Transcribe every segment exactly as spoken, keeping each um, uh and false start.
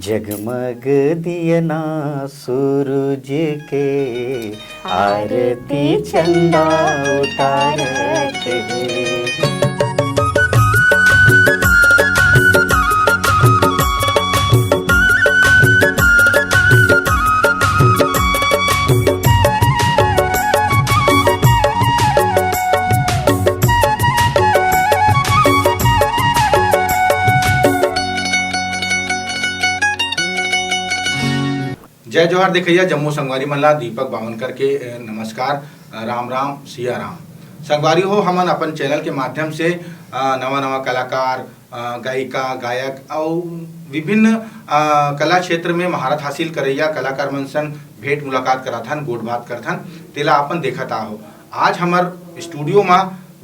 जगमग दियना सूरज के, आरती चंदा उतारत हे। जय जोहार देखइया जम्मो संगवारी मन ला दीपक बावनकर के, अ, नमस्कार, अ, राम राम, सिया राम। संगवारी हो, हमन अपन चैनल के माध्यम से, अ, नवा नवा कलाकार, अ, गायिका, गायक अउ विभिन्न, अ, कला क्षेत्र में महारत हासिल करइया कलाकार मन संग भेंट मुलाकात करत हन, गोठ बात करत हन, तेला अपन देखत आहो। आज हमर स्टूडियो म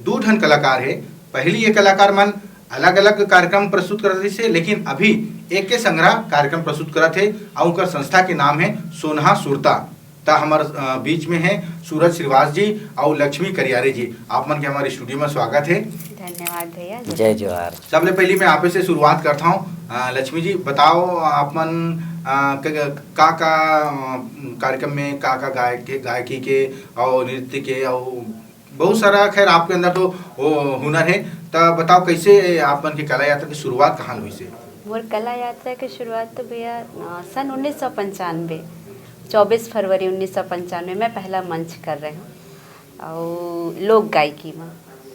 दू ठन कलाकार हे। पहली ये कलाकार मन अलग-अलग कार्यक्रम प्रस्तुत करत रहिस हे, लेकिन अभी एक के संघरा कार्यक्रम प्रस्तुत करत हे अउ ओकर संस्था के नाम हे सोनहा सुरता। त हमर, अ, बीच में हे सूरज श्रीवास जी अउ लक्ष्मी करियारे जी। आप मन के हमर स्टूडियो में स्वागत हे। धन्यवाद भैया। जय जोहार। सबले पहली मैं आपे से शुरुआत करता हूँ। अ, लक्ष्मी जी, बताओ आप मन, अ, क-, का का, अ, कार्यक्रम में का का गायक के, गायकी के अउ नृत्य के अउ बहुत सारा, खैर, आपके अंदर तो वो हुनर हे, त बताओ, कैसे आप मन के कला यात्रा की शुरुआत कहाँ हुई से? मोर कला यात्रा के शुरुआत तो भैया, अ, सन उन्नीस सौ पंचानवे, चौबीस फरवरी उन्नीस सौ पंचानवे में पहला मंच कर रहे हूँ, अउ लोक गायकी में।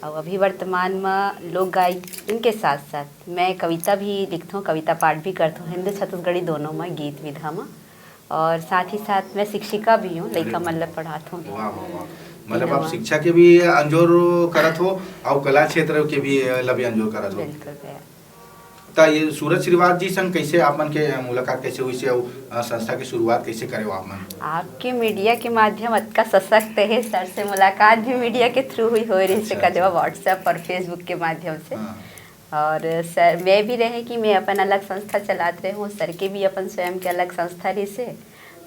अउ अभी वर्तमान में लोक गायकी के साथ साथ मैं कविता भी लिखत हूँ, कविता पाठ भी करत हूँ, हिंदी छत्तीसगढ़ी दोनों में, गीत विधा में। और साथ ही साथ मैं शिक्षिका भी हूँ, लइका मन ला पढ़ात हूँ। वाह, वाह, वाह। मतलब, आप शिक्षा के भी अंजोर करत हो अउ कला क्षेत्र के भी, अ, ला भी अंजोर करत हो। बिल्कुल भैया। त ये सूरज श्रीवास जी संग कैसे आप मन के, अ, मुलाकात कैसे हुई से अउ, अ, संस्था की शुरुआत कैसे करे हो आप मन? आपके मीडिया के माध्यम अतका सशक्त हे, सर से मुलाकात भी मीडिया के through ही होए रहिस से, अच्छा, कदवा, अच्छा। WhatsApp और Facebook के माध्यम से। हाँ। और सर, मैं भी रहे कि मैं अपन अलग संस्था चलात रहे हूँ, सर के भी अपन स्वयं के अलग संस्था रहिस हे,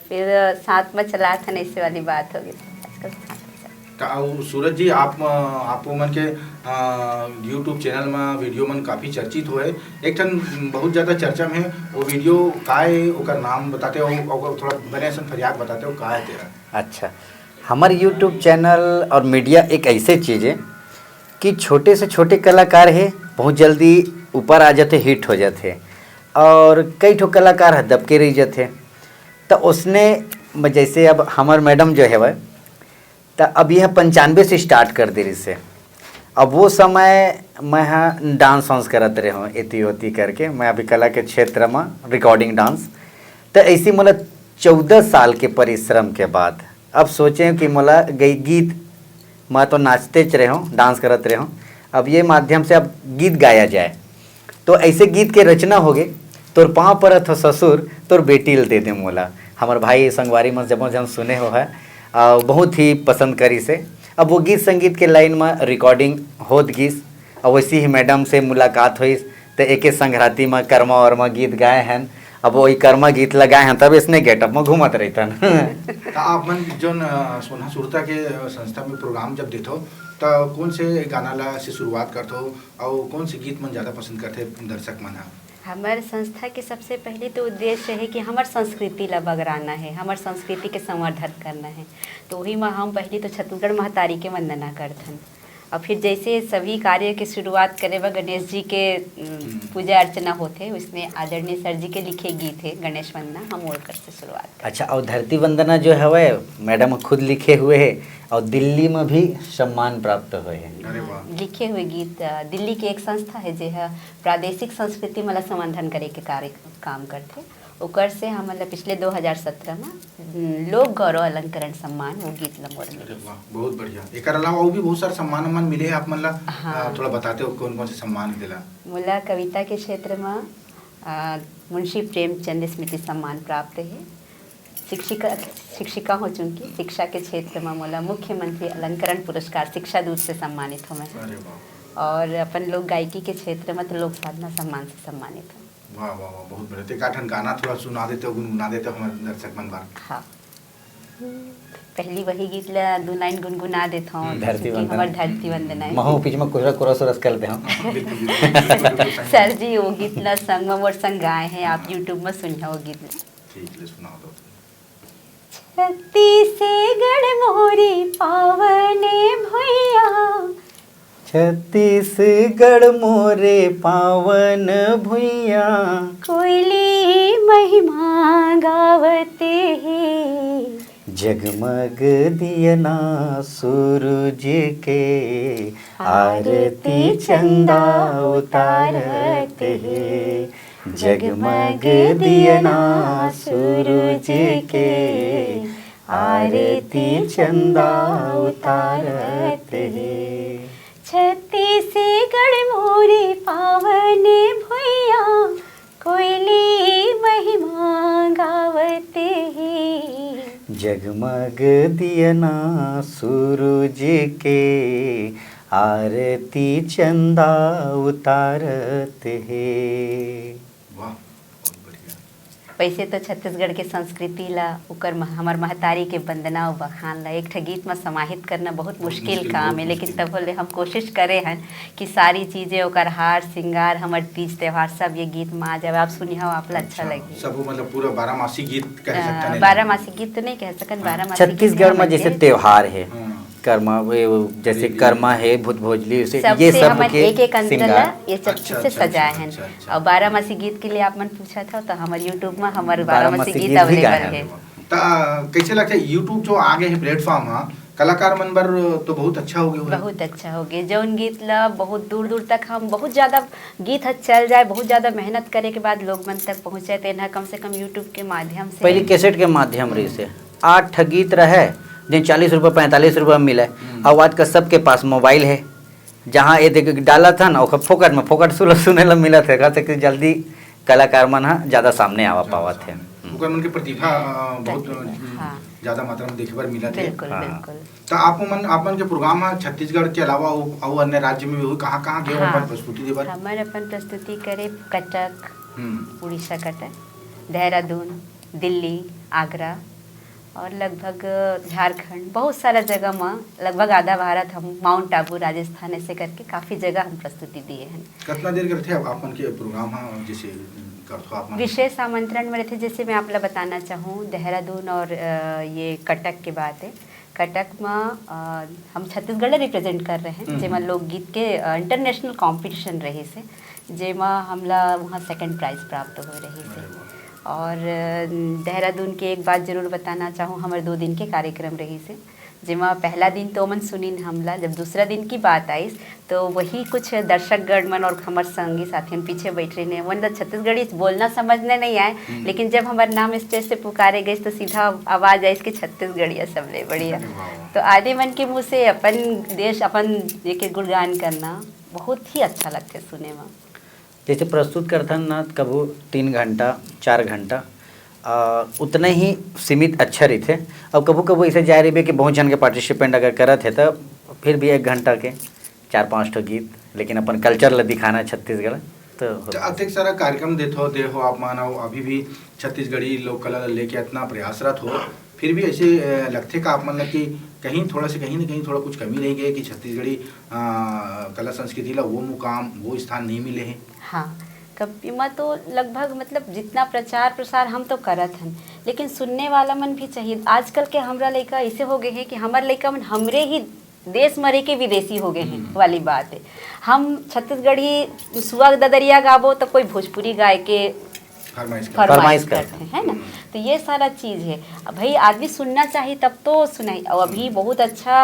फिर साथ में चलात हन, ऐसे वाली बात हो गई। आजकल साथ में चल- त अउ सूरज जी, आप, आप मन के, अ, YouTube चैनल में वीडियो मन काफी चर्चित होए, एक ठन बहुत ज्यादा चर्चा में हे, वो वीडियो का हे, ओकर नाम बताते हो, ओकर थोड़ा बने असन फरियाद बताते हो, का हे तेरा? अच्छा, हमर YouTube चैनल और मीडिया एक ऐसे चीज हे कि छोटे से छोटे कलाकार हे, बहुत जल्दी ऊपर आ जाथे, हिट हो जाथे, और कई ठो कलाकार ह दबके रह जाथे। त उसने म-, जैसे अब हमर मैडम जो हवय, त अब यह पंचानवे से स्टार्ट कर दे रहिस हे। अब वो समय मैं ह डांस वांस करत रहे हूँ, एती ओती करके। मैं अभी कला के क्षेत्र में रिकॉर्डिंग डांस, त ऐसी मोला चौदह साल के परिश्रम के बाद अब सोचे कि मोला गई गीत, मैं तो नाचतेच रहे हूँ, डांस करत रहे हूँ, अब ये माध्यम से अब गीत गाया जाए। तो ऐसे गीत के रचना हो गए, तोर पाँव परत हो ससुर, तोर बेटी ल दे दे मोला। हमर भाई संगवारी मन जम्मो झन सुने हो है, आ, बहुत ही पसंद करिस हे। अब वो गीत संगीत के लाइन में रिकॉर्डिंग होत गिस, अब वैसे ही मैडम से मुलाकात होइस, त एके संघराती में करमा वरमा गीत गाए हन। अब वही करमा गीत ल गाए हन, तब इसने गेटअप में घूमत रहितन। त आप मन जोन, अ, सोनहा सुरता के, अ, संस्था में प्रोग्राम जब देथो, त कौन से गाना ला से शुरुआत करथो? अउ कौन से गीत मन ज्यादा पसंद करथे दर्शक मन ह? हमर संस्था के सबसे पहले तो उद्देश्य हे कि हमर संस्कृति ला बगराना हे, हमर संस्कृति के संवर्धन करना हे। तो वही में हम पहले तो छत्तीसगढ़ महतारी के वंदना करथन, और फिर जैसे सभी कार्य के शुरुआत करे बर गणेश जी के, उम, हम्म। पूजा अर्चना होथे, उसमें आदरणीय सर जी के लिखे गीत हे गणेश वंदना, हम ओकर से शुरुआत करथन। अच्छा, और धरती वंदना जो हवय, मैडम खुद लिखे हुए हे और दिल्ली में भी सम्मान प्राप्त हुए हे। अरे वाह। लिखे हुए गीत, अ, दिल्ली के एक संस्था हे, जे ह प्रादेशिक संस्कृति मन ला संवर्धन करे के कार्य, काम करथे। ओकर से हमन ला पिछले दो हज़ार सत्रह में, उम, लोक गौरव अलंकरण सम्मान, वो गीत ला मोर अरे मिलिस। वाह, बहुत बढ़िया। एकर अलावा अउ भी बहुत सारे सम्मान उम्मान मिले हे आप मन ला। हाँ। अ, थोड़ा बताते हो कौन कौन से सम्मान मिलेला? मोला कविता के क्षेत्र में, अ, मुंशी प्रेमचंद स्मृति सम्मान प्राप्त हे। शिक्षिका, शिक्षिका हो चुकी, शिक्षा के क्षेत्र में मोला मुख्यमंत्री अलंकरण पुरस्कार शिक्षा दूत से सम्मानित हो मैं। अरे वाह। और अपन लोक गायकी के क्षेत्र में तो लोक साधना सम्मान से सम्मानित हो। वाह, वाह, वाह, बहुत बढ़िया। तो एक आध ठन गाना थोड़ा सुना देते हो, गुनगुना देते हो हमारे दर्शक मन बर। हाँ। पहली वही गीत ला दू लाइन गुनगुना देथव, धरती वंदना। हमर धरती वंदना है। महू बीच में कुछ रस रस कर दे हम। बिल्कुल, बिल्कुल, बिल्कुल, बिल्कुल सही। सर जी, वो गीत ला संग में मोर संग गाए हैं, आप YouTube में सुनिया वो गीत ला। ठीक ले सुनाओ तो। छत्तीसगढ़ मोरी पावन भुइया, छत्तीसगढ़ मोरे पावन भुइया, कोयली महिमा गावत हे। जगमग दियना सूरज के, आरती चंदा उतारत हे। जगमग दियना सूरज के, आरती चंदा उतारत हे। छत्तीसगढ़ मोरी पावन भुइया, कोयली महिमा गावत हे। जगमग दियना सूरज के, आरती चंदा उतारत हे। वाह, बहुत बढ़िया। वैसे तो छत्तीसगढ़ के संस्कृति ला, ओकर मह-, हमर महतारी के वंदना अउ बखान ला एक ठे गीत में समाहित करना बहुत मुश्किल काम है, लेकिन तब ले हम कोशिश करे हन कि सारी चीजें, ओकर हार श्रृंगार, हमर तीज त्योहार सब ये गीत में आ जावे। आप सुनिहा, आप ला अच्छा लगी। सब मतलब पूरा बारहमासी गीत कह अ, सकते हैं। बारहमासी गीत तो नहीं कह सकन, बारहमासी गीत छत्तीसगढ़ में हमन जैसे के त्योहार है, हाँ। कर्मा, ये जैसे बिल्कुल। कर्मा है, भुतभोजली, उसे सबसे ये सब हमन के एक एक अंतर ला श्रृंगार। ये सब अच्छा, से अच्छा, सजाए अच्छा, हैं। अच्छा, अच्छा। और बारहमासी गीत के लिए आप मन पूछा था, तो हमर YouTube में हमर बारहमासी बारहमासी गीत गीत भी अवेलेबल गाए है। हैं। त कैसे लगता है YouTube जो आगे है प्लेटफॉर्म, हाँ, कलाकार मन बर तो बहुत अच्छा हो गया होगा। बहुत अच्छा हो गया। जौन गीत ला बहुत दूर दूर तक हम बहुत ज्यादा गीत ह चल जाए, बहुत ज्यादा मेहनत करे के बाद लोग मन तक पहुंचे, तेन ह कम से कम YouTube के माध्यम से। पहले कैसेट के माध्यम रहिस हे, आठ ठा गीत रहे, जिन चालीस रुपये पैंतालीस रुपये मिले। अब आज का सबके पास मोबाइल है, जहाँ ये देख डालत हन, ओकर फोकट में फोकट सुन सुने ला मिलत है, खास करके जल्दी कलाकार मन ह ज्यादा सामने आवा पावत है। ओकर मन के प्रतिभा अ, बहुत प्रतिभा, हाँ। ज्यादा मात्रा में देखे बर मिलत है। बिल्कुल, हाँ। बिल्कुल। तो आप मन, आप मन के प्रोग्राम है छत्तीसगढ़ के अलावा अउ, अउ अन्य राज्य में भी हुई, कहाँ कहाँ गए हो हाँ। अपन प्रस्तुति दे बर? हमर अपन प्रस्तुति करे कटक, हम्म। उड़ीसा कटक, देहरादून, दिल्ली, आगरा और लगभग झारखंड, बहुत सारा जगह में, लगभग आधा भारत हम, माउंट आबू, राजस्थान, ऐसे करके काफी जगह हम प्रस्तुति दिए हैं। कितना देर करते हैं आप, आप मन के प्रोग्राम है, जैसे करते हो आप मन? विशेष आमंत्रण में रहते, जैसे मैं आप ला बताना चाहूँ, देहरादून और अ, ये कटक के बात है। कटक में अ, हम छत्तीसगढ़ रिप्रेजेंट कर रहे हैं, हम्म। जेमा लोकगीत के इंटरनेशनल कंपटीशन रहिस हे, जेमा हमला वहाँ सेकंड प्राइज प्राप्त हो रहिस हे। अरे वाह। और अ, देहरादून के एक बात जरूर बताना चाहूँ, हमर दो दिन के कार्यक्रम रहिस हे, जेमा पहला दिन तो ओमन सुनिन हमला, जब दूसरा दिन की बात आइस तो वही कुछ दर्शकगण मन और हमर संगी साथी मन पीछे बैठ रहे हैं, ओमन ला छत्तीसगढ़ी बोलना समझने नहीं आए, लेकिन जब हमार नाम स्टेज से पुकारे गइस तो सीधा आवाज आइस कि छत्तीसगढ़िया सबले बढ़िया। अरे वाह। तो आदमी मन के मुंह से अपन देश, अपन ये के गुणगान करना बहुत ही अच्छा लगथे सुने में। जैसे प्रस्तुत करथन ना, कभू तीन घंटा, चार घंटा, आ, उतना ही सीमित अच्छा रहिथे। अब कभू कभू ऐसे जाय रहिबे कि बहुत झन के पार्टिसिपेंट अगर करत हे, तो फिर भी एक घंटा के चार पांच ठो गीत, लेकिन अपन कल्चर ला दिखाना छत्तीसगढ़, तो तो अतेक सारा कार्यक्रम देथो, दे हो आप मन, अउ अभी भी छत्तीसगढ़ी लोक कला ला लेके इतना प्रयासरत हो, फिर भी ऐसे अ, लगथे का आप मन ला कि कहीं थोड़ा से, कहीं ना कहीं थोड़ा कुछ कमी रह गए कि छत्तीसगढ़ी अ, कला संस्कृति ला वो मुकाम, वो स्थान नहीं मिले हैं? हाँ, कब एमा तो लगभग, मतलब, जितना प्रचार प्रसार हम तो करत हन, लेकिन सुनने वाला मन भी चाहिए। आजकल के हमरा लइका ऐसे हो गए हैं कि हमर लइका मन हमरे ही देश में रह के विदेशी हो गए हैं वाली बात है। हम छत्तीसगढ़ी सुआ ददरिया गाबो तो कोई भोजपुरी गाय के फरमाइश कर फरमाइश फरमाइश करते हैं, है ना? तो ये सारा चीज है। अब भाई, आदमी सुनना चाहिए तब तो सुनाई। और अभी बहुत अच्छा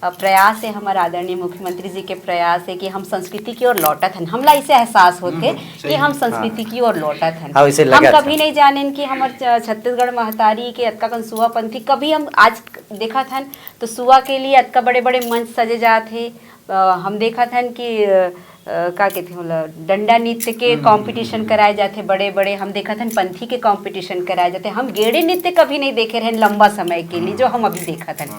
अ, प्रयास है हमारे आदरणीय मुख्यमंत्री जी के प्रयास है कि हम संस्कृति की ओर लौटत हन। हमला इसे एहसास होते हम्म, सही। कि हम संस्कृति की ओर लौटत हन। हाँ, इसे हम लगा कभी था। नहीं जानेन कि हमर छ-, छत्तीसगढ़ महतारी के अतका कन सुआ पंथी, कभी हम आज देखत हन तो सुआ के लिए अतका बड़े बड़े मंच सजे जात हे। अ, हम देखत हन कि अ, अ, का कहते हैं, ओला डंडा नृत्य के कंपटीशन कराए जाते बड़े बड़े। हम देखत हन पंथी के कंपटीशन कराए जाते। हम गेड़ी नृत्य कभी नहीं देखे रहे लंबा समय के लिए, जो हम अभी देखत हन।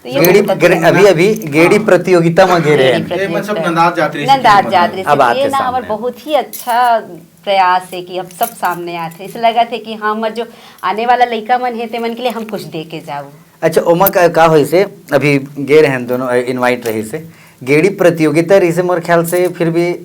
तो ये गेड़ी बहुत गेड़ी- अभी अभी गेड़ी प्रतियोगिता में गे रहे गेड़ी हैं। ये मन सब प्रतियोगिता। नंदात जात रही नंदात थी, जात मतलब। रही अब थी। आते ये ना हमर सामने। बहुत ही अच्छा प्रयास है कि अब सब सामने आते। ऐसे लगा थे कि हाँ, हमर जो आने वाला लइका मन है, ते मन के लिए हम कुछ दे के जाओ। अच्छा, ओमा का, का होइस हे, अभी गे रहेन दोनों, अ, invite रहिस हे, गेड़ी प्रतियोगिता रहिस हे मोर ख्याल से, फिर भी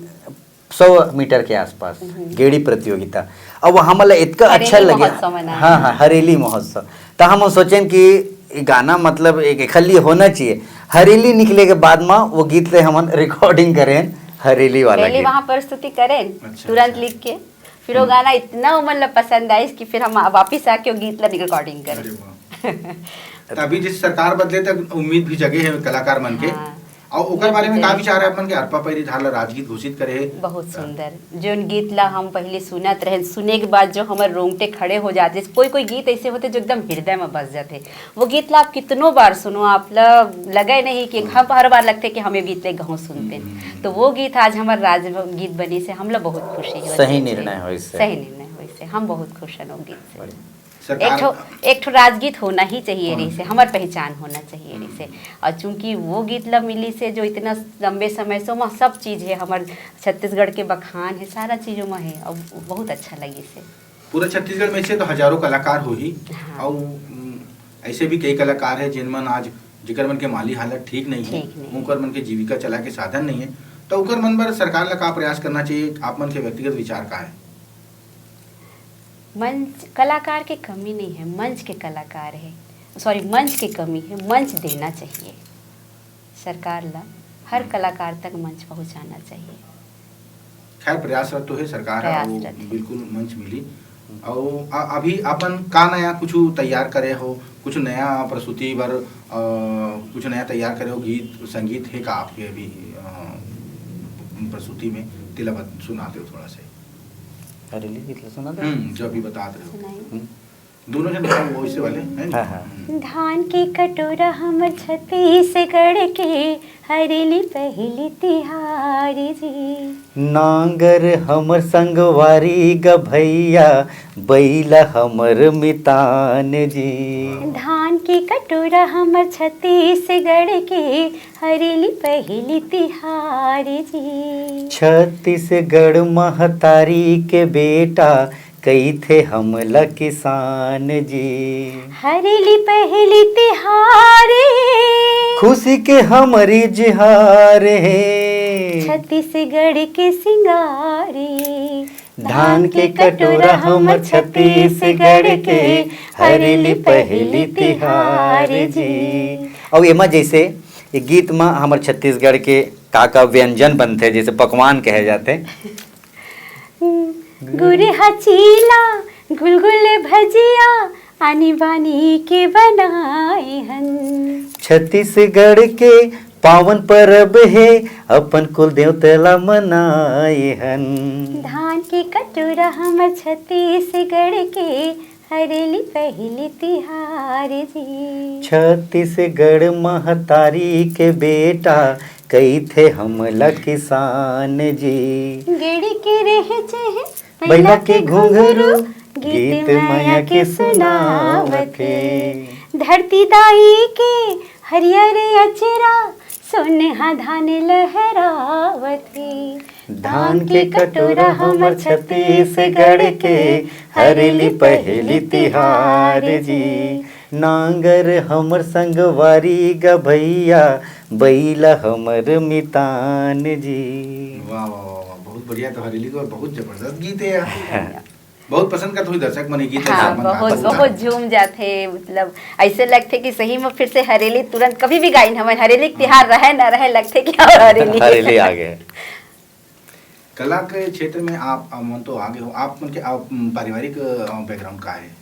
सौ मीटर के आसपास गेड़ी प्रतियोगिता। अब हमन ला इतना अच्छा हरेली लगे। महोत्सव मनाए। हाँ, हाँ, हरेली महोत्सव। त हमन सोचेन कि ये गाना मतलब एक, एक खल्ली होना चाहिए। हरेली निकले के बाद मा वो गीत ले हमन recording करेन, हरेली वाला पहले गीत। वहाँ प्रस्तुति करेन, अच्छा, तुरंत अच्छा। लिख के, फिर वो गाना इतना उमन ला पसंद आइस कि फिर हम वापिस आके वो गीत ला recording करेन। अरे वाह। त अभी जैसे सरकार बदले, त उम्मीद भी जगे हे कलाकार मन के। हाँ। अउ ओकर ये बारे तो में का जरूर। विचार हे आप मन के? अरपा पैरी धार ला राजगीत घोषित करे हे। बहुत सुंदर। जोन गीत ला हम पहले सुनत रहेन, सुने के बाद जो हमर रोंगटे खड़े हो जाथे। कोई कोई गीत ऐसे होथे जो एकदम हृदय में बस जाथे। वो गीत ला आप कितनो बार सुनो, आप ला लगे नहीं कि हम हर बार लगथे कि हम ये गीत ले गहूँ सुनते। हम्म। तो वो गीत आज हमर राज गीत बनिस हे, हम ला बहुत खुशी हे। सही निर्णय होइस हे। सही निर्णय होइस हे, हम बहुत खुश हन वो गीत से। बढ़िया। सरकार एक ठो, एक ठो राजगीत होना ही चाहिए रहिस हे, हमर पहचान होना चाहिए रहिस हे। अउ चूंकि वो गीत ला मिलिस हे जो इतना लंबे समय से, ओमा सब चीज हे, हमर छत्तीसगढ़ के बखान हे, सारा चीज ओमा हे, अउ बहुत अच्छा लगिस हे। पूरा छत्तीसगढ़ में ऐसे तो हजारों कलाकार होही, हाँ। अउ, उम, ऐसे भी कई कलाकार हे जिन मन आज, जेकर मन के माली हालत ठीक नहीं हे, ठीक नहीं हे। उनकर मन के जीविका चलाए के साधन नहीं हे, तो उनकर मन बर सरकार ला का प्रयास करना चाहिए? आप मन के व्यक्तिगत विचार का हे? मंच, कलाकार के कमी नहीं हे, मंच के कलाकार हे, sorry, मंच के कमी हे, मंच देना चाहिए सरकार ला, हर कलाकार तक मंच पहुँचाना चाहिए। खैर, प्रयासरत तो हे सरकार, प्रयासरत हे। बिल्कुल मंच मिली। अउ अ-, अभी अपन का नया कुछ तैयार करे हो, कुछ नया प्रस्तुति बर, अ, कुछ नया तैयार करे हो, गीत संगीत हे का आपके अभी, अ, प्रस्तुति में? तेला बत-, सुना दो थोड़ा सा। हरेली गीत ला सुना दो। हम्म, जो अभी बतात रहे हो। सुनाई। हम्म। दोनों जन बताओ, वैसे वाले, हैं? हाँ, हाँ। हम्म। धान के कटोरा हमर छत्तीसगढ़ के, हरेली पहली तिहार जी। नांगर हमर संगवारी ग भैया, बैला हमर मितान जी। धान के कटोरा हमर छत्तीसगढ़ के, हरेली पहली तिहार जी। छत्तीसगढ़ महतारी के बेटा, कहिथे हमला किसान जी। हरेली पहली तिहार हे। खुशी के हमर इजहार हे। छत्तीसगढ़ के सिंगार हे। धान के कटोरा हमर छत्तीसगढ़ के, हरेली पहली तिहार जी। अउ एमा जैसे ये गीत म हमर छत्तीसगढ़ के का का व्यंजन बनथे, जैसे पकवान कहे जाथे। गुरहा चीला, गुलगुले भजिया, आनी बानी के बनाए हन। छत्तीसगढ़ के पावन परब हे, अपन कुल देवता ला मनाए हन। धान के कटोरा हमर छत्तीसगढ़ के, हरेली पहली तिहार जी। छत्तीसगढ़ महतारी के बेटा, कहिथे हमला किसान जी। गेड़ी के रहे चाहे बैला के घुंघरू, गीत मया के सुनावत हे। धरती दाई के हरियर अचरा, सोनहा धान लहरावत हे। धान के कटोरा हमर छत्तीसगढ़ के, हरेली पहली तिहार जी। नांगर हमर संगवारी ग भैया, बैला हमर मितान जी। वाह, वाह, वाह, वाह, बहुत बढ़िया। तो हरेली तो बहुत जबरदस्त गीत हे यार। बहुत पसंद करत होही दर्शक मन ये गीत ला, हाँ, आप मन बहुत, गात होही। बहुत झूम जाथे, मतलब ऐसे लगथे कि सही में फिर से हरेली तुरंत कभी भी गाइन हमन, हरेली के तिहार रहे ना रहे, लगथे कि अब हरेली। हरेली आ गे। कला के क्षेत्र में आप, आप मन तो आगे हो, आप मन के, आप, उम, पारिवारिक, अ, background का हे?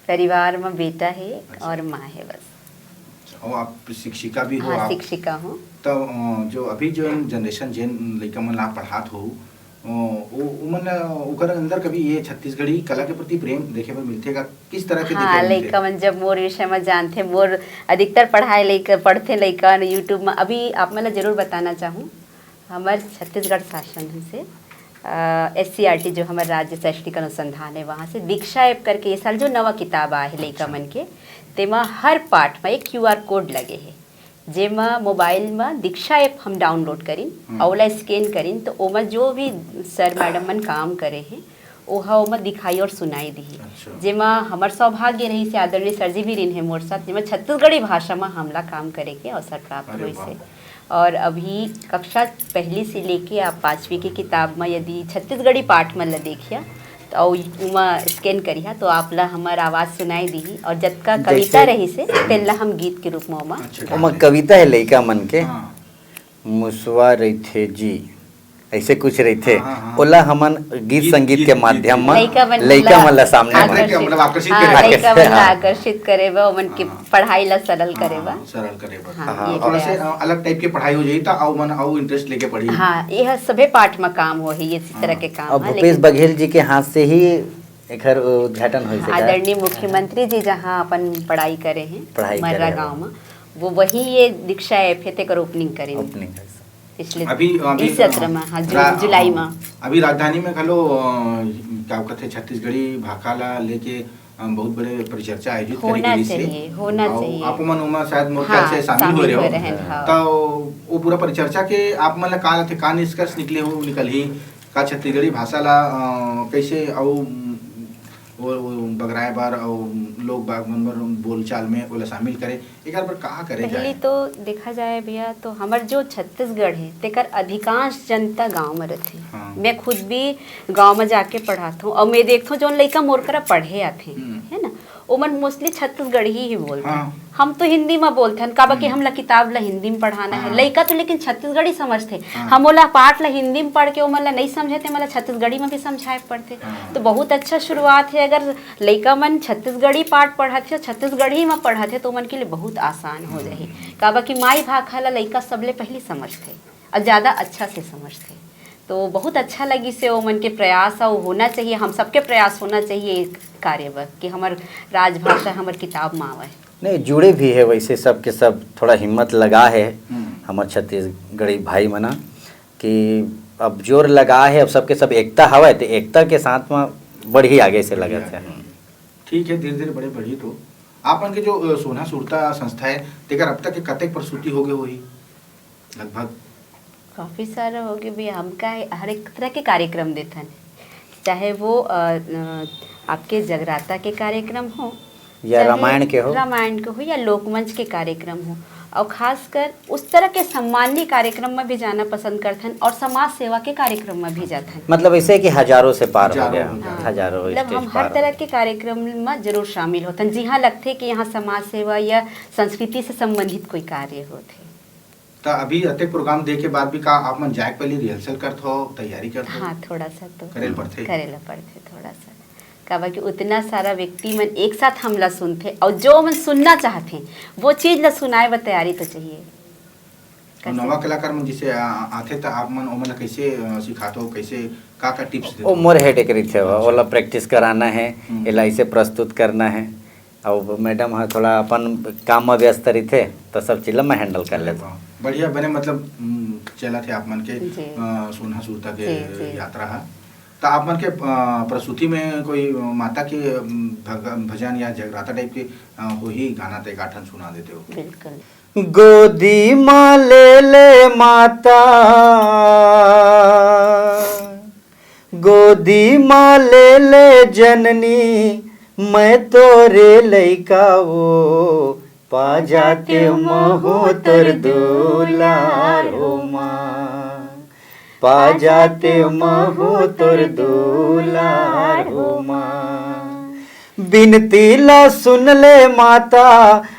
परिवार में बेटा हे अच्छा। और माँ हे बस। अच्छा, और आप शिक्षिका भी हो हाँ, आप? शिक्षिका हूँ। तो, अ, जो अभी जो generation, जेन लइका मन ला आप पढ़ात हो, अ, ओ, ओमन ला, ओकर अंदर कभी ये छत्तीसगढ़ी कला के प्रति प्रेम देखे बर मिलथे का? किस तरह के हाँ, देखे बर मिलथे? लइका मन जब मोर विषय में जानथे, मोर अधिकतर पढ़ाई लइका, पढ़थे लइका न YouTube में। अभी आप मन ला जरूर बताना चाहूँ, हमर छत्तीसगढ़ शासन से, अ, SCERT जो हमर राज्य शैक्षणिक अनुसंधान हे, वहाँ से दीक्षा app करके ये साल जो नवा किताब आए हे लइका अच्छा। मन के, तेमा हर पाठ में एक QR code लगे हे, जेमा mobile में दीक्षा app हम download करिन, हम्म। अउ ओला scan करिन, तो ओमा जो भी sir madam मन काम करे हे, ओहा ओमा दिखाई और सुनाई दिही। अच्छा। जेमा हमर सौभाग्य रहिस हे, आदरणीय सर जी भी रहिन हे मोर साथ, जेमा छत्तीसगढ़ी भाषा म हमला काम करे के अवसर प्राप्त अरे होइस वाह। हे। और अभी कक्षा पहली से लेके आप पाँचवीं की किताब म यदि छत्तीसगढ़ी पाठ मन ल देखिया, तो अउ उमा स्कैन करिहा, तो आप ला हमर आवाज सुनाई दिही। और जतका जैसे कविता रहिस हे, तेन ला हम गीत के रूप म ओमा अच्छा, ओमा कविता है लइका मन के, हाँ। मुसवा रहिथे जी, ऐसे कुछ रहिथे। हाँ, हाँ, हाँ। ओला हमन गीत गीत- संगीत गीत- के गीत- माध्यम म लइका मन लइका ला मन ला सामने आकर्षित- म मतलब आकर्षित हाँ, करे। लइका मन ला हाँ। आकर्षित करे बर, ओमन के हाँ। पढ़ाई ला सरल करे बर। हाँ, सरल करे बर। हाँ, हाँ, ये थोड़ा से प्रयास। अ, अलग टाइप के पढ़ाई हो जाई, त अउ मन अउ इंटरेस्ट लेके पढ़ी। हाँ, यह सभे पाठ में काम होही, ये इस तरह हाँ। के काम और है, भूपेश लेकिन बघेल जी के हाथ से ही एकर उद्घाटन होइस हे का? आदरणीय मुख्यमंत्री जी जहाँ अपन पढ़ाई करे हैं पढ़ाई करे मर्रा हैं। गांव में, वो वही ये दीक्षा ऐप है तेकर ओपनिंग करेंगे ओपनिंग है। पिछले अभी अभी इस सत्र में, हाँ, जू, रा- जुलाई में। अभी राजधानी में घलो अ, का कहते, छत्तीसगढ़ी भाखा ला लेके अ, बहुत बड़े परिचर्चा आयोजित करे होना गिस हे। चाहिए, होना अउ चाहिए। आप मन ओमा शायद मोर ख्याल हाँ, से शामिल हो रहे हो। हैं, हाँ। तो वो पूरा परिचर्चा के आप मन ला का लगथे, का निष्कर्ष निकले हो, निकलही का छत्तीसगढ़ी भाषा ला अ, कैसे अउ वो, वो बगराए बर अउ लोग बाग मन बर बोलचाल में ओला शामिल करे, एकर बर का करे पहली जाए? तो देखा जाए भैया, तो हमर जो छत्तीसगढ़ है, तेकर अधिकांश जनता गांव में रहते हैं। हाँ। मैं खुद भी गांव में जाके पढ़ाता हूँ और मैं देखता हूँ, जो लइका मोर करा पढ़े आते हैं, हम्म। है ना, ओमन मोस्टली छत्तीसगढ़ी ही बोलते हैं। हाँ। हम तो हिंदी में बोलते हैं, काबर कि हमला किताब ला हिंदी में पढ़ाना हाँ। है। लइका तो लेकिन छत्तीसगढ़ी समझते। हाँ। हम ओला पाठ ला हिंदी में पढ़ के ओमन ला नहीं समझे, ते मला छत्तीसगढ़ी में भी समझाए पड़ते। हाँ। तो बहुत अच्छा शुरुआत है। अगर लइका मन छत्तीसगढ़ी पाठ पढ़त हे, छत्तीसगढ़ी में पढ़त हे, तो ओमन के लिए बहुत आसान हो जाही। काबर कि माई भाखा ला लइका सबले पहली समझथे और ज्यादा अच्छा से समझथे। तो बहुत अच्छा लगिस हे ओमन के प्रयास, अउ होना चाहिए, हम सबके प्रयास होना चाहिए इस कार्य बर कि हमर राजभाषा हमर किताब में आवे। नहीं, जुड़े भी है वैसे सब के सब, थोड़ा हिम्मत लगा है हम्म। हमर छत्तीसगढ़ी भाई मना कि अब जोर लगा है, अब सबके सब एकता हवय, तो एकता के साथ में बढ़ी आगे से लगत है। ठीक है, धीरे धीरे बड़े बढ़ी। तो आप मन के जो अ, सोना सुरता संस्था है, तेकर अब तक के कतेक प्रस्तुति हो गए होही लगभग? काफी सारा हो गए भैया। हम का है, हर एक तरह के कार्यक्रम देथन, चाहे वो अ, अ, आपके जगराता के कार्यक्रम हो, या चाहे रामायण के हो। रामायण के हो या लोकमंच के कार्यक्रम हो, और खासकर उस तरह के सम्माननीय कार्यक्रम में भी जाना पसंद करथन और समाज सेवा के कार्यक्रम में भी जाथन। मतलब ऐसे कि हजारों से पार हो हजारों गया, हो गया। हाँ, हजारों मतलब स्टेज हम पार हर हो तरह गया। के कार्यक्रम में जरूर शामिल होथन, जिहाँ लगथे कि यहाँ समाज सेवा या संस्कृति से संबंधित कोई कार्य होथे। त अभी अतेक प्रोग्राम दे के बाद भी का आप मन जाए के पहले रिहर्सल करत हो, तैयारी करत हो? हाँ, थोड़ा सा तो करे ल पड़थे? करे ला पड़थे थोड़ा सा, काबर कि उतना सारा व्यक्ति मन एक साथ हमला सुनथे और जो मन सुनना चाहथे, वो चीज ला सुनाए बर तैयारी तो चाहिए। और नवा कलाकार मन जिसे आ- आथे त आप मन ओमन ला कैसे अ, सिखात हो, कैसे, का का टिप्स देते वो हो? मोर हेड एक रहिथे, ओला प्रैक्टिस कराना है, हम्म। एला ऐसे प्रस्तुत करना है। अब मैडम ह थोड़ा अपन काम में व्यस्त रहिथे, तो सब चीज ला मैं हैंडल कर लेता हूँ। बढ़िया बने, मतलब हम्म, चलत हे आप मन के जी। अ, सोना सुरता के जी, जी। यात्रा है। त आप मन के अ, प्रस्तुति में कोई माता के अम, भग- भजन या जगराता टाइप के अ, होही गाना, त एक आठन सुना देते हो? बिल्कुल। गोदी मा ले ले माता, गोदी मा ले ले जननी, मैं तोरे लइका वो, पा जाते महू तोर दुलार हो माँ, पा जाते महू तोर दुलार हो माँ। बिनती ला सुन ले माता,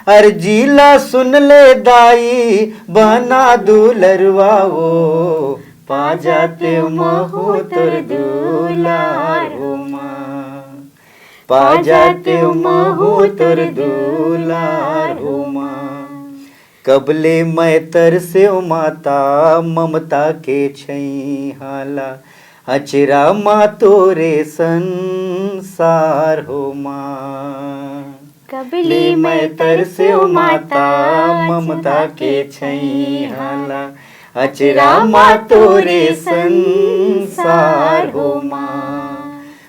अर्जी ला सुन ले दाई, बना दुलरवा वो, पा जाते महू तोर दुलार हो माँ, पा जाते महू तोर दुलार हो माँ। कबले मैं तरसेव माता, ममता के छैहा ला, अचरा मा तोरे संसार हो माँ। कबले मैं तरसेव माता, ममता के छैहा ला, अचरा मा तोरे संसार हो माँ।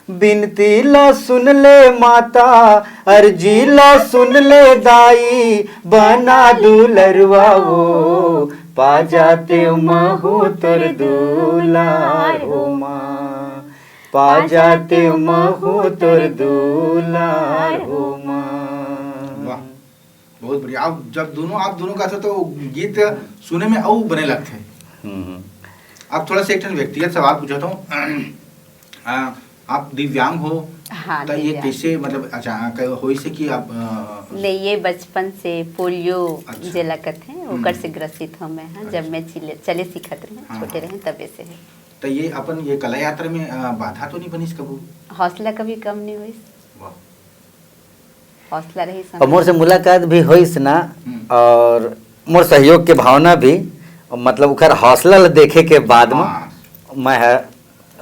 बिनती ला सुन ले माता, अर्जी ला सुन ले दाई, बना दुलरवा वो, पा जाते महू तोर दुलार हो माँ, पा जाते महू तोर दुलार हो माँ। वाह, बहुत बढ़िया। अब जब दोनों, आप दोनों गाथो तो गीत सुने में अउ बने लगथे। हम्म, हम्म। अब थोड़ा सा एक ठन व्यक्तिगत सवाल पूछत हूँ। आ, आप दिव्यांग हो, हाँ, तो ये दिव्यांग। कैसे, मतलब, अचानक होइस कि आप, अ, नहीं, ये बचपन से पोलियो अच्छा। जेला कथे, हम्म। ओकर से ग्रसित हूँ मैं, हाँ, जब अच्छा। मैं चिले-, चले सीखत रहे, हाँ, छोटे हाँ। रहे, तबे से है। तो ये अपन ये कला यात्रा में, अ, बाधा तो नहीं बनिस कभू? हौसला कभी कम नहीं होइस। वाह। हौसला रहिस अउ मोर से मुलाकात भी होइस ना, हम्म। अउ मोर सहयोग के भावना भी, मतलब, ओकर हौसला ल देखे के बाद म हाँ। मैं ह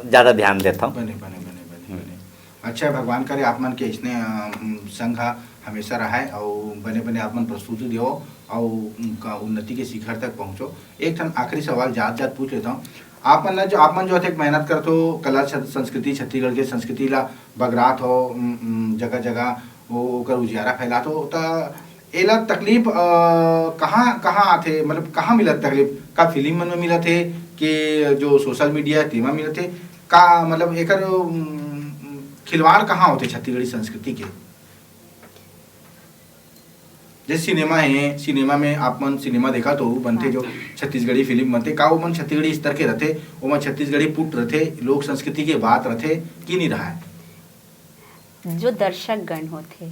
ज्यादा ध्यान देथव। बने, बने, बने, बने, हम्म। बने। अच्छा, भगवान करे आप मन के इसने, अ, संग ह हमेशा रहय अउ बने, बने आप मन प्रस्तुति देवो अउ उनका उन्नति के शिखर तक पहुँचो। एक ठन आखिरी सवाल जात, जात पूछ लेथव। आप मन न जो, आप मन जो अतेक मेहनत करथो, कला छ-, संस्कृति, छत्तीसगढ़ के संस्कृति ला बगरात हो, उम, उम, जगह-जगह वो, ओकर उजियारा फैलात हो, त एला तकलीफ, अ, कहाँ, कहाँ आथे, मतलब कहाँ मिलत तकलीफ? का फिल्म मन में मिलत हे कि जो सोशल मीडिया हे, तेमा मिलत हे? का, मतलब, एकर, उम, खिलवाड़ कहाँ होथे छत्तीसगढ़ी संस्कृति के? जैसे सिनेमा हे, सिनेमा में आप मन सिनेमा देखा तो बनथे, हाँ। जो छत्तीसगढ़ी फिल्म बनथे, का वो मन छत्तीसगढ़ी स्तर के रथे, वो मन छत्तीसगढ़ी पुट रथे, लोक संस्कृति के बात रथे कि नहीं रहा है? जो दर्शक गण होथे,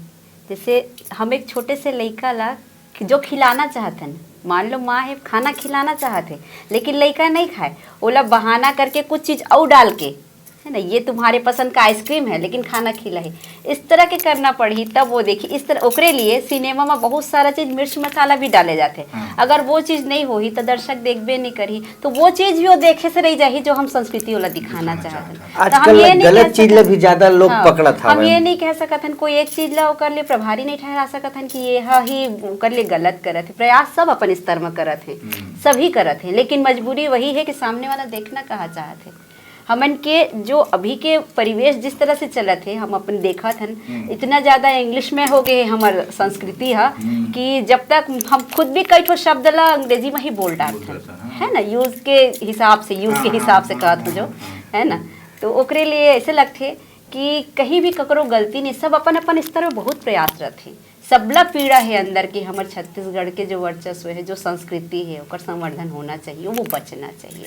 जैसे हम एक छोटे से लइका ला जो खिलाना चाहथन, मान लो माँ हे, खाना खिलाना चाहत हे, लेकिन लइका नहीं खाए, ओला बहाना करके कुछ चीज अउ डाल के, है ना, ये तुम्हारे पसंद का आइसक्रीम है, लेकिन खाना खिला है, इस तरह के करना पड़ही, तब वो देखी। इस तरह, ओकरे लिए सिनेमा में बहुत सारा चीज, मिर्च मसाला भी डाले जाथे। हाँ। अगर वो चीज नहीं होही, तो दर्शक देखबे नहीं करही। तो वो चीज भी वो देखे से रह जाही, जो हम संस्कृति वाला दिखाना दिखाना चाहत हन। चाहत हन। तो हम आजकल ये नहीं गलत कह चीज ला सकत भी ज्यादा लोग हाँ, पकड़त हम हवय। ये नहीं कह सकत हन, कोई एक चीज ला ओकर लिए प्रभारी नहीं ठहरा सकत हन कि ये ह ही ओकर लिए गलत करत हे। प्रयास सब अपन स्तर में करत हे, हम्म। सभी करत हे, लेकिन मजबूरी वही है कि सामने वाला देखना कहाँ चाहत है। हमन के जो अभी के परिवेश जिस तरह से चलत हे, हम अपन देखत हन, हम्म। इतना ज्यादा इंग्लिश में हो गए हे हमर संस्कृति ह, हम्म। कि जब तक हम खुद भी कई ठो शब्द ला अंग्रेजी में ही बोल डारथन, बोल डारथन, हाँ। है ना, यूज के हिसाब से, यूज हाँ, के हाँ, हिसाब से हाँ, कहत हूँ हाँ, जो, हाँ, हाँ। है ना, तो ओकरे लिए ऐसे लगथे कि कहीं भी ककरो गलती नहीं, सब अपन अपन स्तर में बहुत प्रयास रथे। सबला पीड़ा है अंदर के, हमर छत्तीसगढ़ के जो वर्चस्व है, जो संस्कृति है, ओकर संवर्धन होना चाहिए, वो बचना चाहिए।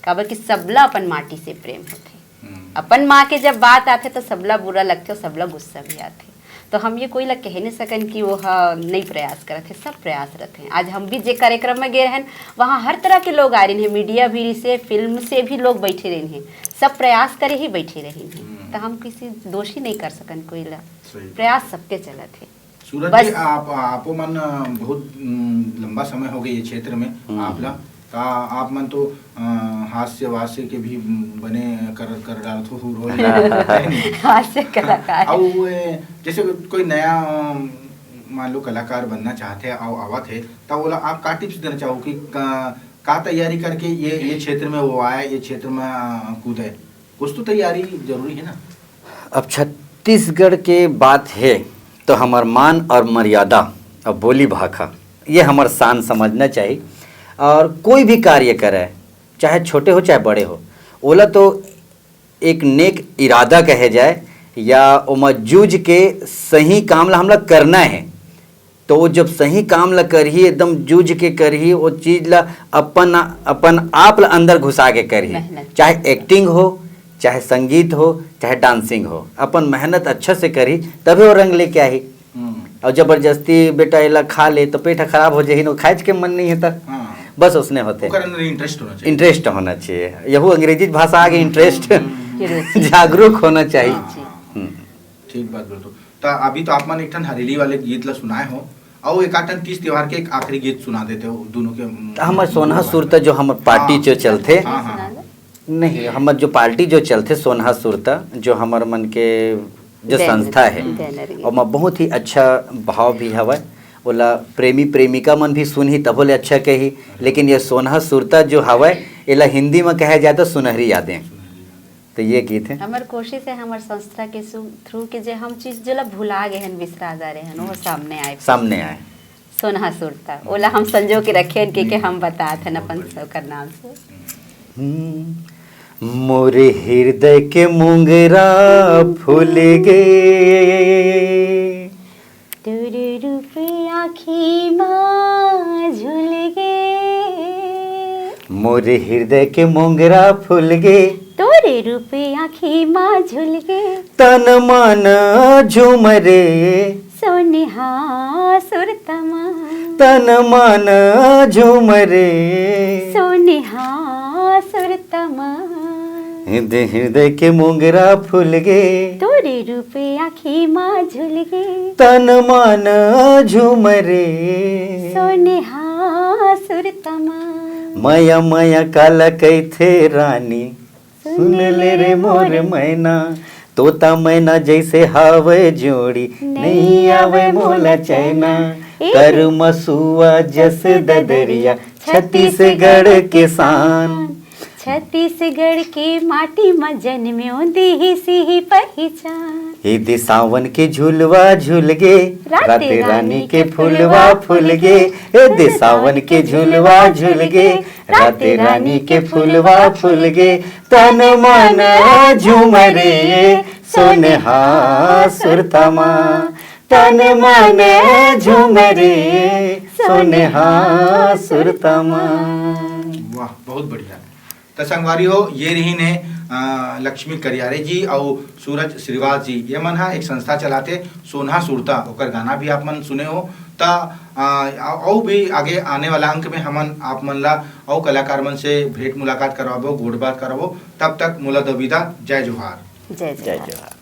काबर कि सबला अपन माटी से प्रेम होथे। हम्म। अपन माँ के जब बात आथे, तो सबला बुरा लगथे और सबला गुस्सा भी आथे। तो हम ये कोई ला कह नहीं सकन कि वो ह नहीं प्रयास करत हे, सब प्रयास रथे। आज हम भी जे कार्यक्रम में गए रहन, वहाँ हर तरह के लोग आए रहे हैं, मीडिया भी से, फिल्म से भी लोग बैठे रहे हैं, सब प्रयास करे ही बैठे रहे हैं। हम्म। तो हम किसी दोषी नहीं कर सकन कोई ला, सही बात। प्रयास सबके चलत है। सूरज बस। जी, आप, आपो मन, अ, बहुत, उम, लंबा समय हो गए ये क्षेत्र में हम्म। आप ला, का आप मन तो, अ, हास्य वास्य के भी, उम, बने कर, कर डालथो हो रोल। हास्य कलाकार। अउ, ए, जैसे कोई नया, अम, मान लो कलाकार बनना चाहत हे, अउ आवत हे, त ओला आप का टिप्स देना चाहो कि का, का तैयारी करके ये, ये क्षेत्र में वो आए, ये क्षेत्र में, अ, कूदे? कुछ तो तैयारी जरूरी है ना? अब छत्तीसगढ़ के बात हे, तो हमर मान और मर्यादा और बोली भाखा, ये हमर शान समझना चाहिए। और कोई भी कार्य करे, चाहे छोटे हो, चाहे बड़े हो, ओला तो एक नेक इरादा कहे जाए, या ओमा जूझ के सही काम ला हमला करना है। तो वो जब सही काम ला करही, एकदम जूझ के करही, वो चीज ला अपन, अपन आप ला अंदर घुसा के करही। मेहनत। चाहे एक्टिंग हो, चाहे संगीत हो, चाहे डांसिंग हो, अपन मेहनत अच्छा से करही, तभी वो रंग लेके आही। हम्म। और जबरदस्ती बेटा एला खा ले, तो पेट खराब हो जाही, न खाएच के मन नहीं है त। हाँ। बस उसने होथे। ओकर अंदर इंटरेस्ट होना चाहिए। इंटरेस्ट होना चाहिए। यहू अंग्रेजी भाषा आगे, इंटरेस्ट। हम्म। जागरूक होना चाहिए। हाँ, हाँ, हाँ। हम्म। ठीक बात बोलथो। त अभी तो आप मन एक ठन हरेली वाले गीत ला सुनाए हो, अउ एक आध ठन तीज त्योहार के एक आखिरी गीत सुना देते हो दोनों के, उम, त हमर सोनहा सुरता जो हमर पार्टी हाँ। जो चलथे, हाँ, हाँ, हाँ। नहीं, हमर जो पार्टी जो चलथे सोनहा सुरता, जो हमर मन के जो बैनर, संस्था है, बैनर गीत। ओमा बहुत ही अच्छा भाव भी हवय। ओला प्रेमी प्रेमिका मन भी सुनही तभो ले अच्छा कही, लेकिन ये सोनहा सुरता जो हवय, एला हिंदी में कहे जाए तो सुनहरी यादें। तो ये गीत है। हमर कोशिश है हमर संस्था के थ्रू के जे हम चीज जेला भुला गए हन, बिसरा जा रहे हन, वो सामने आए। सामने आए। सोनहा सुरता, ओला हम संजो के रखे हन, के, के हम बतात हन अपन ओकर नाम से। हम्म। मोर हृदय के मोंगरा फूल गे। तोरे रूप आँखी मा झूल गे। मोर हृदय के मोंगरा फूल गे। तोरे रूप आँखी मा झूल गे। तन मन झूमरे। सोनिहा सुरतमा। तन मन झूमरे। सोनिहा सुरतमा। हृदय, हृदय के मोंगरा फूल गे। तोरे रूप आँखी मा झूल गे। तन मन झूमरे। सोनिहा सुरतमा। मया, मया काला कहिथे रानी। सुन ले रे मोर मैना। तोता मैना जैसे हावय जोड़ी, नहीं आवे मोला चैना। ए। कर मसुआ जस ददरिया, छत्तीसगढ़ के शान। छत्तीसगढ़ के माटी म जनमे दिहिस ही पहिचान। ए दे सावन के झुलवा झुल गे। राते रानी के फुलवा फूल गे। ए दे सावन के झुलवा झुल गे। राते रानी के फुलवा फूल गे। तन मन झूमरे। सोनहा सुरतमा। तन मन झूमरे। सोनहा सुरतमा। वाह, बहुत बढ़िया। त संगवारी हो, ये रहिन हे, अ, लक्ष्मी करियारे जी अउ सूरज श्रीवास जी। ये मन ह एक संस्था चलाथे, सोनहा सुरता, ओकर गाना भी आप मन सुने हो। त, अ, अउ भी आगे आने वाला अंक में हमन आप मन ला अउ कलाकार मन से भेंट मुलाकात करवाबो, गोठ बात करवाबो। तब तक मोला दो विदा, जय जोहार। जय जय जोहार। जोहार।